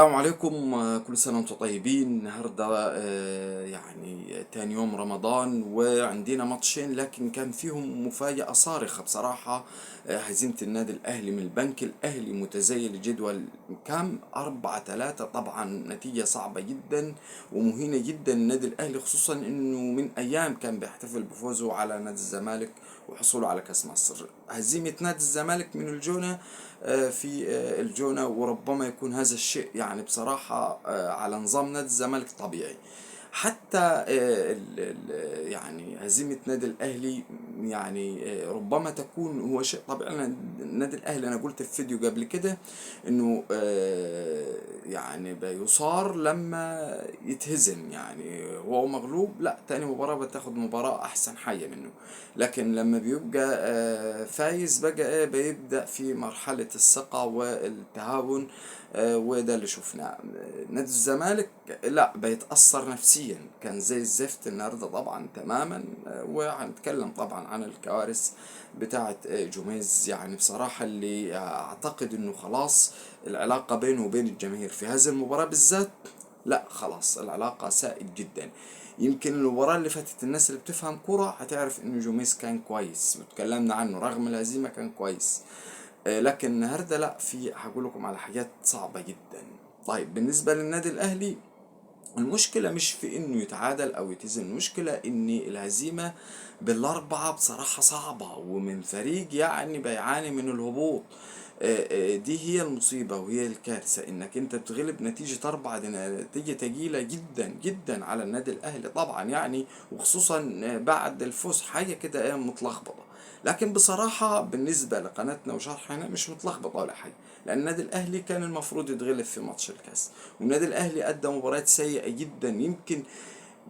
السلام عليكم، كل سنة وانتم طيبين. النهاردة يعني تاني يوم رمضان وعندنا ماتشين، لكن كان فيهم مفاجأة صارخة بصراحة. هزيمة النادي الأهلي من البنك الأهلي متزيل الجدول كام 4-3. طبعا نتيجة صعبة جدا ومهينة جدا للنادي الأهلي، خصوصا انه من ايام كان بيحتفل بفوزه على نادي الزمالك وحصوله على كأس مصر. هزيمة نادي الزمالك من الجونة في الجونة، وربما يكون هذا الشيء يعني بصراحة على نظام نادي الزمالك طبيعي. حتى يعني هزيمة نادي الأهلي يعني ربما تكون هو شيء طبيعي. النادي الأهلي أنا قلت في فيديو قبل كده إنه يعني بيصار لما يتهزم، يعني هو مغلوب، لا تاني مباراة بتاخد مباراة أحسن حاجة منه، لكن لما بيبقى فايز بقى بيبدأ في مرحلة الثقة والتهاون، وده اللي شفناه. نادي الزمالك لا بيتأثر نفسيا، كان زي الزفت النهارده طبعا تماما. وهنتكلم طبعا عن الكوارث بتاعه جوميز، يعني بصراحة اللي اعتقد انه خلاص العلاقة بينه وبين الجماهير في هذه المباراة بالذات، لا خلاص العلاقة سائد جدا. يمكن المباراة اللي فاتت الناس اللي بتفهم كرة هتعرف انه جوميز كان كويس وتكلمنا عنه رغم الهزيمة كان كويس، لكن النهارده لا، في هقول لكم على حاجات صعبة جدا. طيب بالنسبة للنادي الأهلي، المشكلة مش في انه يتعادل او يتهزم، المشكلة ان الهزيمة بالاربعة بصراحة صعبة، ومن فريق يعني بيعاني من الهبوط. دي هي المصيبة وهي الكارثة، انك انت بتغلب نتيجة 4، دي نتيجة تقيلة جدا جدا على النادي الاهلي طبعا، يعني وخصوصا بعد الفوز حاجة كده متلخبطة. لكن بصراحة بالنسبة لقناتنا وشرحنا مش متلخبطة ولا حاجة، لأن النادي الأهلي كان المفروض يتغلب في ماتش الكاس، والنادي الأهلي أدى مباريات سيئة جدا. يمكن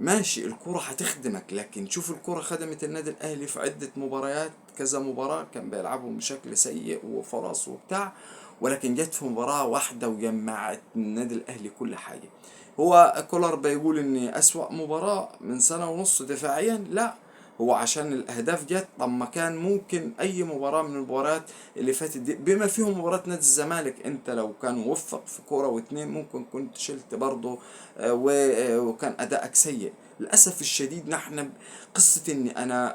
ماشي الكرة هتخدمك، لكن شوف الكرة خدمت النادي الأهلي في عدة مباريات، كذا مباراة كان بيلعبهم بشكل سيء وفرص وبتاع، ولكن جت في مباراة واحدة وجمعت النادي الأهلي كل حاجة. هو كولر بيقول إن أسوأ مباراة من سنة ونص دفاعيا، لا هو عشان الأهداف جت. طب ما كان ممكن أي مباراة من المباريات اللي فاتت دي بما فيهم مباراة نادي الزمالك، أنت لو كان وفق في كورة واتنين ممكن كنت شلت برضه، وكان أدائك سيء. للأسف الشديد نحن قصة إني أنا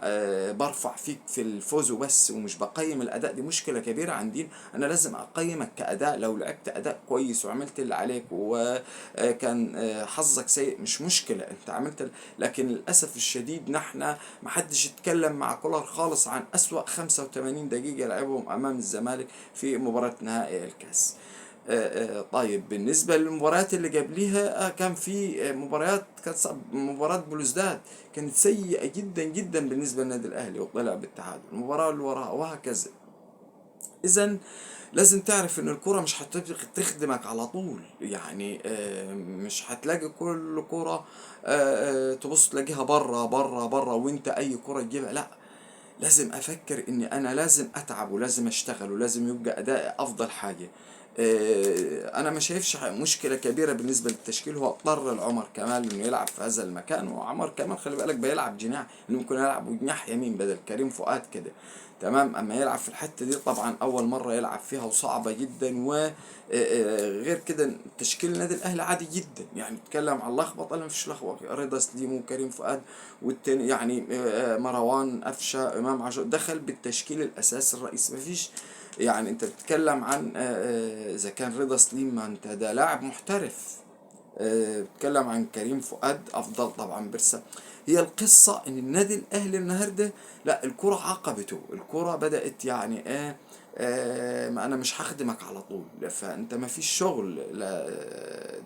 برفع فيك في الفوز وبس ومش بقيم الأداء، دي مشكلة كبيرة عندي. أنا لازم أقيمك كأداء، لو لعبت أداء كويس وعملت اللي عليك وكان حظك سيء مش مشكلة، أنت عملت. لكن للأسف الشديد نحن ما حدش يتكلم مع كولر خالص عن أسوأ 85 دقيقة لعبهم أمام الزمالك في مباراة نهائي الكاس. طيب بالنسبة للمباريات اللي قبليها، كان في مباريات كانت مباراة بلوزداد كانت سيئة جدا جدا بالنسبة للنادي الأهلي وطلع بالتعادل، المباراة اللي وراها وهكذا. إذن لازم تعرف إن الكرة مش هتخدمك على طول، يعني مش هتلاقي كل كرة تبص تلاقيها بره بره بره وانت أي كرة تجيبها، لا لازم أفكر إن أنا لازم أتعب ولازم أشتغل ولازم يبقى أدائي أفضل حاجة. أنا ما شايفش مشكلة كبيرة بالنسبة للتشكيل. هو اضطر لعمر كمال إنه يلعب في هذا المكان، وعمر كمال خلي بالك بيلعب جناح، إنه ممكن يلعب جناح يمين بدل كريم فؤاد كده، تمام. أما يلعب في الحتة دي طبعا أول مرة يلعب فيها وصعبة جدا، وغير كده تشكيل النادي الأهلي عادي جدا، يعني نتكلم عن لخبطة لا مفيش لخبطة، رضا سليم وكريم فؤاد والتاني يعني مروان قفشة إمام عاشور دخل بالتشكيل الأساسي الرئيسي، مفيش يعني انت بتتكلم عن اذا كان رضا سليم ما انت ده لاعب محترف، بتتكلم عن كريم فؤاد افضل طبعا برسا. هي القصة ان النادي الاهلي النهارده لا الكرة عاقبته، الكرة بدأت يعني ما انا مش هخدمك على طول، فانت ما فيش شغل لا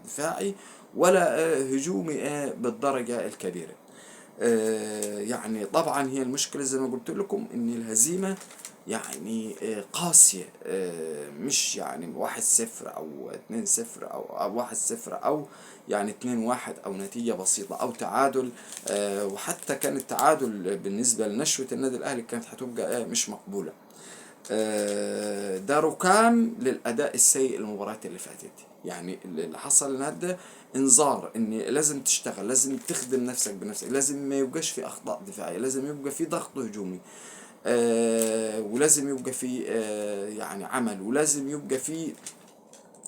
دفاعي ولا هجومي بالدرجة الكبيرة. يعني طبعا هي المشكلة زي ما قلت لكم ان الهزيمة يعني قاسية، مش يعني 1-0 أو 2-0 أو 1-0 أو يعني 2-1 أو نتيجة بسيطة أو تعادل، وحتى كان التعادل بالنسبة لنشوة النادي الأهلي كانت هتبقى مش مقبولة. ده ركام للأداء السيء للمباريات اللي فاتت، يعني اللي حصل النهارده انذار ان لازم تشتغل، لازم تخدم نفسك بنفسك، لازم ما يبقاش في أخطاء دفاعية، لازم يبقى في ضغط هجومي، ولازم يبقى في يعني عمل، ولازم يبقى في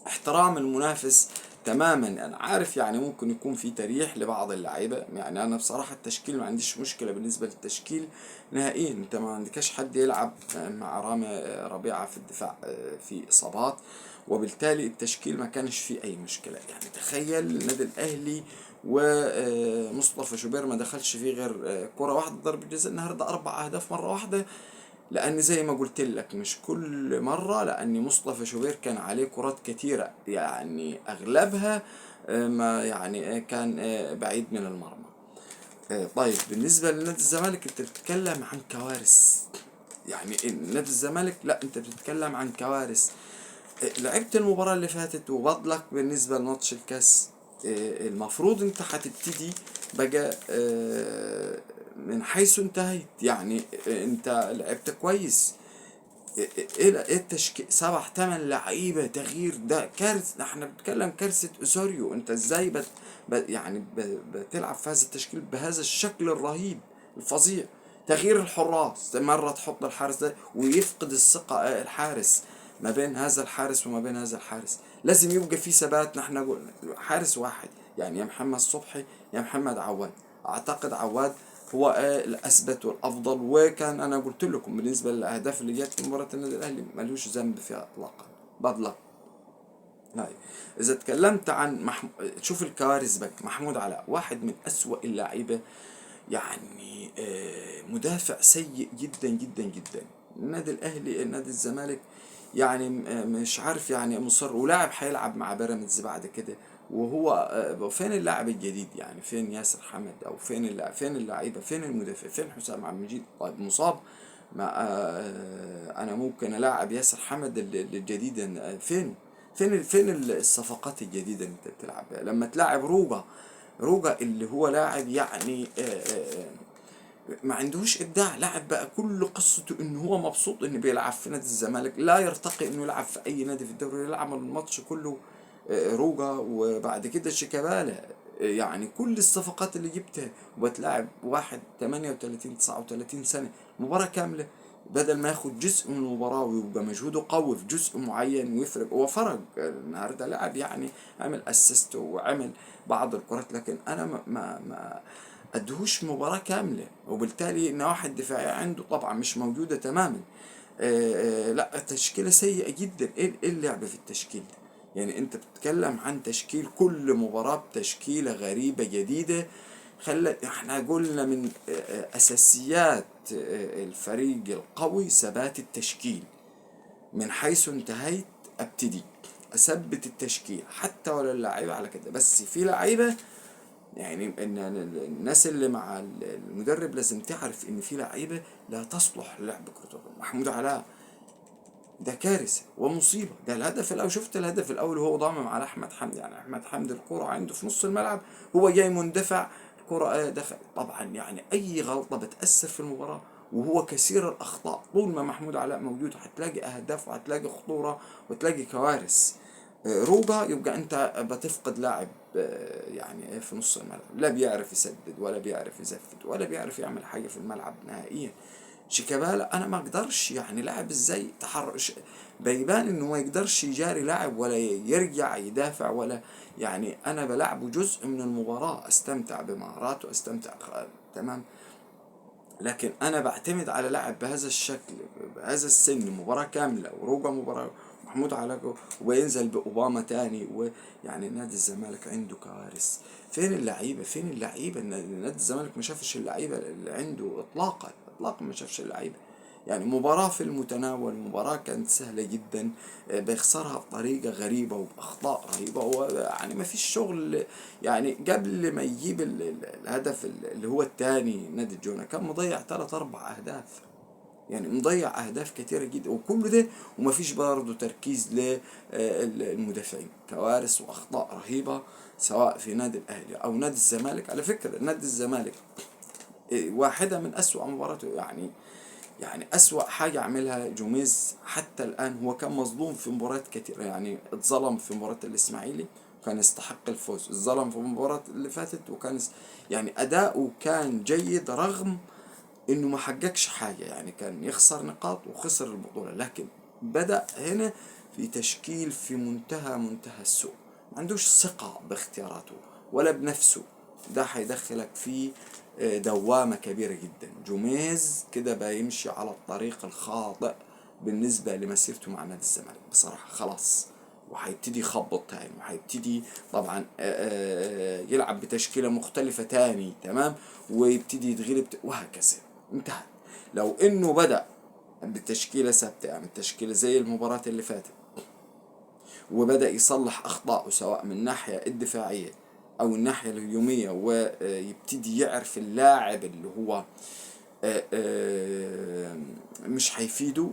احترام المنافس. تماما. انا عارف يعني ممكن يكون في تريح لبعض اللعيبة، يعني انا بصراحة التشكيل ما عنديش مشكلة بالنسبة للتشكيل نهائيا. انت ما عندكش حد يلعب مع رامي ربيعة في الدفاع، في اصابات، وبالتالي التشكيل ما كانش فيه اي مشكلة. يعني تخيل النادي الاهلي ومصطفى شوبير ما دخلش فيه غير كره واحدة ضربه جزاء النهارده، 4 اهداف مرة واحدة. لان زي ما قلت لك مش كل مرة، لان مصطفى شوبير كان عليه كرات كتيرة يعني اغلبها ما يعني كان بعيد من المرمى. طيب بالنسبة لنادي الزمالك انت بتتكلم عن كوارث، يعني نادي الزمالك لا انت بتتكلم عن كوارث. لعبت المباراة اللي فاتت وبضلك بالنسبة لماتش الكاس، المفروض انت هتبتدي بقى من حيث انتهيت. يعني انت لعبت كويس، ايه التشكيل 7 8 لعيبة تغيير، ده كارثة. احنا بنتكلم كارثة اوسوريو. انت ازاي يعني بتلعب في هذا التشكيل بهذا الشكل الرهيب الفظيع؟ تغيير الحراس، مرة تحط الحارس ده ويفقد الثقة الحارس ما بين هذا الحارس وما بين هذا الحارس. لازم يبقى في ثبات. نحن حارس واحد، يعني يا محمد صبحي يا محمد عواد. اعتقد عواد هو الاثبت والافضل، وكان انا قلت لكم بالنسبة للاهداف اللي جت في مباراة النادي الاهلي ملوش ذنب فيها اطلاقا. بدلة. طيب اذا تكلمت عن شوف الكوارث بقى. محمود علاء واحد من اسوأ اللعيبة، يعني مدافع سيء جدا جدا جدا. النادي الاهلي النادي الزمالك يعني مش عارف، يعني مصر ولاعب هيلعب مع بيراميدز بعد كده، وهو فين اللاعب الجديد؟ يعني فين ياسر حمد؟ او فين فين اللعيبة؟ فين المدافع؟ فين حسام عبد المجيد؟ طيب مصاب، ما انا ممكن الاعب ياسر حمد الجديد. فين فين فين الصفقات الجديدة اللي انت بتلعب بيها؟ لما تلاعب روجا اللي هو لاعب يعني ما عندهوش ابداع، لاعب بقى كل قصته ان هو مبسوط انه بيلعب في نادي الزمالك، لا يرتقي انه يلعب في اي نادي في الدوري، يلعب الماتش كله روجا وبعد كده شيكابالا. يعني كل الصفقات اللي جبتها وبتلاعب واحد 38 39 سنة مباراة كاملة، بدل ما ياخد جزء من المباراة ويبقى مجهوده قوي في جزء معين ويفرق. هو فرق النهارده، لعب يعني عمل اسيست وعمل بعض الكرات، لكن انا ما ادهوش مباراة كاملة، وبالتالي النواحي الدفاعية عنده طبعا مش موجودة تماما. لا تشكيلة سيئة جدا. ايه اللعب في التشكيل ده؟ يعني انت بتتكلم عن تشكيل كل مباراة بتشكيلة غريبة جديدة. احنا قلنا من اساسيات الفريق القوي ثبات التشكيل، من حيث انتهيت ابتدي اثبت التشكيل حتى ولا اللعيبة على كده. بس في لعيبة يعني ان الناس اللي مع المدرب لازم تعرف ان في لعيبة لا تصلح للعب كرة القدم. محمود علاء ده كارثة ومصيبه. ده الهدف الاول، شفت الهدف الاول وهو ضامم على احمد حمدي، يعني احمد حمدي الكره عنده في نص الملعب، هو جاي مندفع الكره دخل. طبعا يعني اي غلطه بتاثر في المباراة، وهو كثير الاخطاء. طول ما محمود علاء موجود هتلاقي اهداف وهتلاقي خطورة وتلاقي كوارث. روجا يبقى انت بتفقد لاعب يعني في نص الملعب، لا بيعرف يسدد ولا بيعرف يزفت ولا بيعرف يعمل حاجة في الملعب نهائيا. شيكابالا انا ما اقدرش، يعني لاعب ازاي تحرش، بيبان انه ما يقدرش يجاري لاعب ولا يرجع يدافع ولا، يعني انا بلعبه جزء من المباراة، استمتع بمهاراته استمتع تمام، لكن انا بعتمد على لاعب بهذا الشكل بهذا السن مباراة كاملة، وروجا مباراة، محمود علاء وينزل باوباما تاني. ويعني نادي الزمالك عنده كوارث. فين اللعيبة؟ فين اللعيبة؟ نادي الزمالك ما شافش اللعيبة اللي عنده اطلاقا، اطلاقا ما شافش اللعيبة. يعني مباراة في المتناول، مباراة كانت سهلة جدا بيخسرها بطريقة غريبة وباخطاء رهيبة، ويعني ما فيش شغل. يعني قبل ما يجيب الهدف اللي هو الثاني نادي الجونه كان مضيع 3 4 اهداف، يعني مضيع اهداف كتيرة جدا، وكل ده ومفيش برضه تركيز للمدافعين. كوارث واخطاء رهيبة سواء في نادي الاهلي او نادي الزمالك. على فكرة نادي الزمالك واحدة من اسوأ مباراته، يعني اسوأ حاجة عملها جوميز حتى الان. هو كان مظلوم في مباريات كتيرة، يعني اتظلم في مباراة الاسماعيلي وكان يستحق الفوز، اتظلم في المباراة اللي فاتت وكان يعني اداؤه كان جيد رغم انه ما حققش حاجة، يعني كان يخسر نقاط وخسر البطولة، لكن بدأ هنا في تشكيل في منتهى السوء. ما عندوش ثقة باختياراته ولا بنفسه. ده هيدخلك في دوامة كبيرة جدا. جوميز كده بيمشي على الطريق الخاطئ بالنسبة لمسيرته مع نادي الزمالك بصراحة، خلاص، وهيبتدي يخبط تاني، وهيبتدي طبعا يلعب بتشكيلة مختلفة تاني، تمام، ويبتدي يتغلب وهكذا. انتهت. لو انه بدأ بتشكيلة ثابتة، يعني التشكيلة زي المباراة اللي فاتت، وبدأ يصلح أخطائه سواء من الناحية الدفاعية أو الناحية الهجومية، ويبتدي يعرف اللاعب اللي هو مش هيفيده،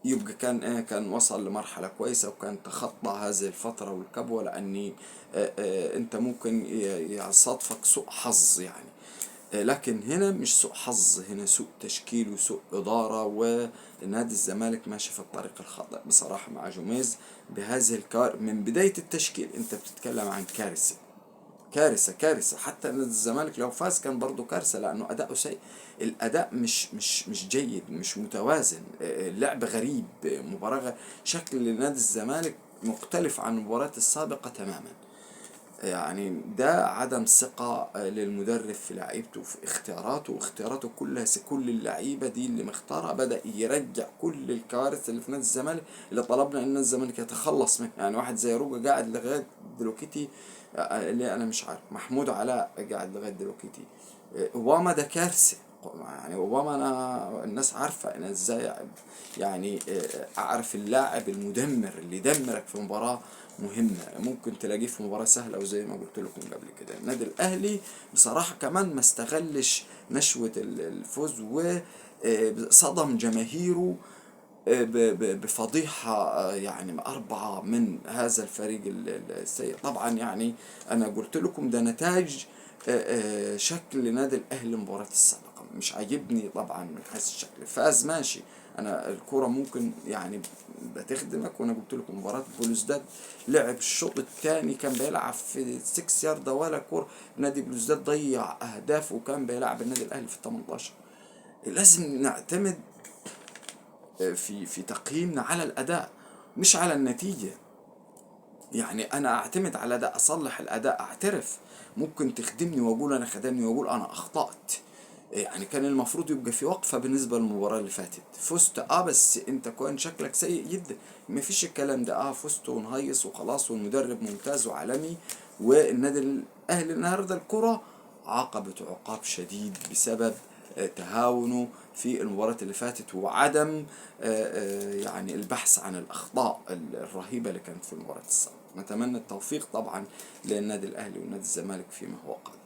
يبقى كان وصل لمرحلة كويسة، وكان تخطى هذه الفترة والكبوة، لأني أنت ممكن يصادفك سوء حظ يعني، لكن هنا مش سوء حظ، هنا سوء تشكيل وسوء إدارة، ونادي الزمالك ماشي في الطريق الخاطئ بصراحة مع جوميز بهذه الكار من بداية التشكيل. أنت بتتكلم عن كارثة، كارثة، كارثة. حتى نادي الزمالك لو فاز كان برضو كارثة، لأنه أداؤه سيء، الأداء مش جيد، مش متوازن، اللعب غريب، مباراة شكل نادي الزمالك مختلف عن المباريات السابقة تماما. يعني ده عدم ثقة للمدرب في لعيبته وفي اختياراته، واختياراته كلها كل اللعيبة دي اللي مختارها بدأ يرجع كل الكوارث اللي في نادي الزمالك اللي طلبنا ان نادي الزمالك يتخلص منها. يعني واحد زي روجا قاعد لغاية دلوقتي، اللي انا مش عارف، محمود علاء قاعد لغاية دلوقتي، اوباما ده كارثة. يعني اوباما انا الناس عارفة انا ازاي اعرف اللاعب المدمر اللي يدمرك في مباراة مهمة، ممكن تلاقيه في مباراة سهلة، وزي ما قلت لكم قبل كده النادي الأهلي بصراحة كمان ما استغلش نشوة الفوز، وصدم جماهيره بفضيحة، يعني 4 من هذا الفريق السيء. طبعا أنا قلت لكم ده نتاج شكل نادي الأهلي المباراة السابقة، مش عاجبني طبعا من حيث الشكل. فاز ماشي، أنا الكرة ممكن بتخدمك، وأنا قلت لكم مباراة بلوزداد لعب الشوط الثاني كان بيلعب في 6 ياردة ولا كرة، نادي بلوزداد ضيع أهداف وكان بيلعب النادي الأهلي في 18. لازم نعتمد في تقييمنا على الأداء مش على النتيجة. يعني أنا أعتمد على ده، أصلح الأداء، أعترف ممكن تخدمني وأقول أنا خدمني وأقول أنا أخطأت. يعني كان المفروض يبقى في وقفة بالنسبة للمباراة اللي فاتت، فزت بس أنت كان شكلك سيء جدا، مفيش الكلام ده، فزت ونهيص وخلاص والمدرب ممتاز وعالمي. والنادي الأهلي النهارده الكرة عاقبت عقاب شديد بسبب تهاونه في المباراة اللي فاتت، وعدم يعني البحث عن الأخطاء الرهيبة اللي كانت في المباراة السابقة. نتمنى التوفيق طبعا للنادي الأهلي ونادي الزمالك فيما هو قادم.